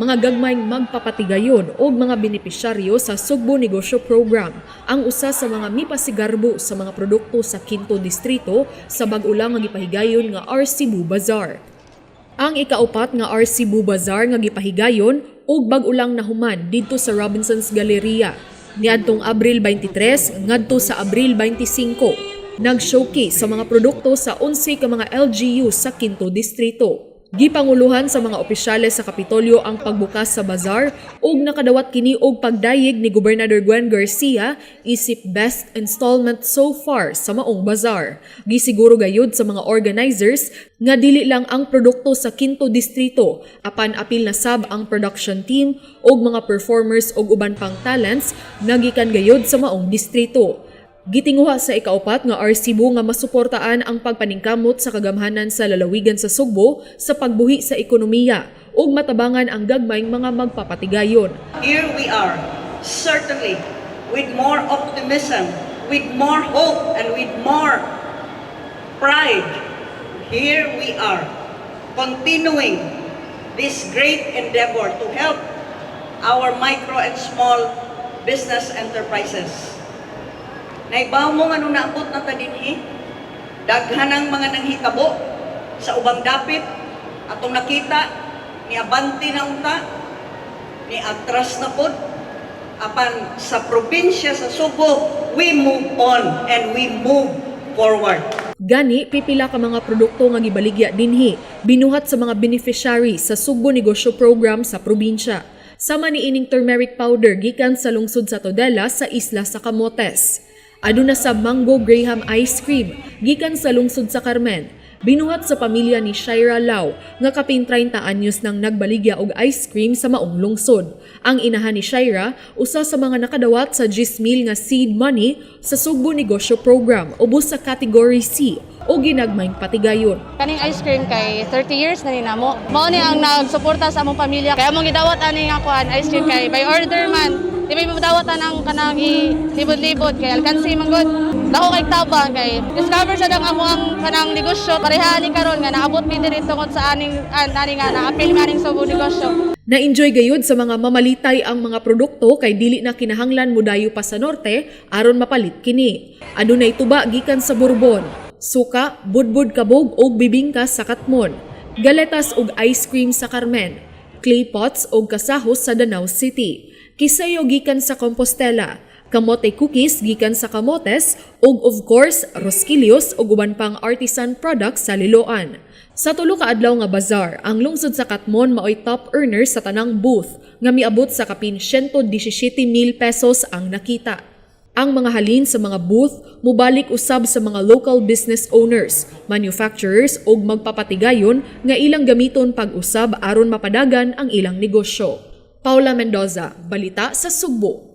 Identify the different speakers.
Speaker 1: mga gagmayng magpapatigayon og mga benepisyaryo sa Sugbo Negosyo Program ang usa sa mga mipasigarbo sa mga produkto sa Quinto Distrito sa bag-o lang nga gipahigayon nga RCebu Bazaar. Ang ikaupat nga RCebu Bazaar nga gipahigayon ug bag-o lang nahuman didto sa Robinson's Galleria niadtong Abril 23 ngadto sa Abril 25. Nag-showcase sa mga produkto sa 11 ka mga LGU sa Quinto Distrito. Gipanguluhan sa mga opisyales sa Kapitolyo ang pagbukas sa bazaar ug nakadawat kini og pagdayeg ni Gobernador Gwen Garcia isip best installment so far sa maong bazaar. Gisiguro gayud sa mga organizers nga dili lang ang produkto sa Quinto Distrito apan apil na sab ang production team ug mga performers ug uban pang talents nagikan gayud sa maong distrito. Gitinguha sa ikaupat nga RCebu nga masuportaan ang pagpaningkamot sa kagamhanan sa lalawigan sa Sugbo sa pagbuhi sa ekonomiya ug matabangan ang gagmayng mga magpapatigayon.
Speaker 2: Here we are, certainly with more optimism, with more hope, and with more pride. Here we are, continuing this great endeavor to help our micro and small business enterprises. Naibaw mo nga nung naabot na ta dinhi, daghan ang mga nanghitabo sa ubang dapit, atong nakita, ni abante na unta, ni atras na pod, apan sa probinsya sa Sugbo, we move on and we move forward.
Speaker 1: Gani, pipila ka mga produkto nga gibaligya dinhi, binuhat sa mga beneficiary sa Sugbo Negosyo Program sa probinsya. Sama ni ining turmeric powder gikan sa lungsod sa Tudela sa isla sa Camotes. Aduna sa mango graham ice cream gikan sa lungsod sa Carmen. Binuhat sa pamilya ni Shaira Lau nga kapin 30 anyos nang nagbaligya og ice cream sa maong lungsod. Ang inahan ni Shaira usa sa mga nakadawat sa 10,000 nga seed money sa Sugbo Negosyo Program ubos sa Category C o ginagmayng patigayon.
Speaker 3: Kaning ice cream kay 30 years na ni namo. Mao ni ang nagsuporta sa among pamilya. Kaya among gidawat ani nga kuan ice cream kay by order man. Di may madawatan ang kanang i libod-libod kay alkansi man gud. Dako kay tabang kay discover sa ang amo ang kanang negosyo. Pareha ani karon nga naabot mi diri tungod sa aning ani nga naapil mi aning Sugbo Negosyo.
Speaker 1: Na-enjoy gayud sa mga mamalitay ang mga produkto kay dili na kinahanglan modayo pa sa norte aron mapalit kini. Adunay tuba gikan sa Borbon, suka, budbud kabog ug bibingka sa Katmon, galetas ug ice cream sa Carmen, clay pots ug kasahos sa Danao City, kisayo gikan sa Compostela, kamote cookies gikan sa Camotes ug of course rosquillos ug uban pang artisan products sa Liloan. Sa tulo ka adlaw nga bazaar, ang lungsod sa Katmon maoy top earner sa tanang booth nga miabot sa kapin 117,000 pesos ang nakita. Ang mga halin sa mga booth mubalik usab sa mga local business owners, manufacturers ug magpapatigayon nga ilang gamiton pag-usab aron mapadagan ang ilang negosyo. Paula Mendoza, Balita sa Sugbo.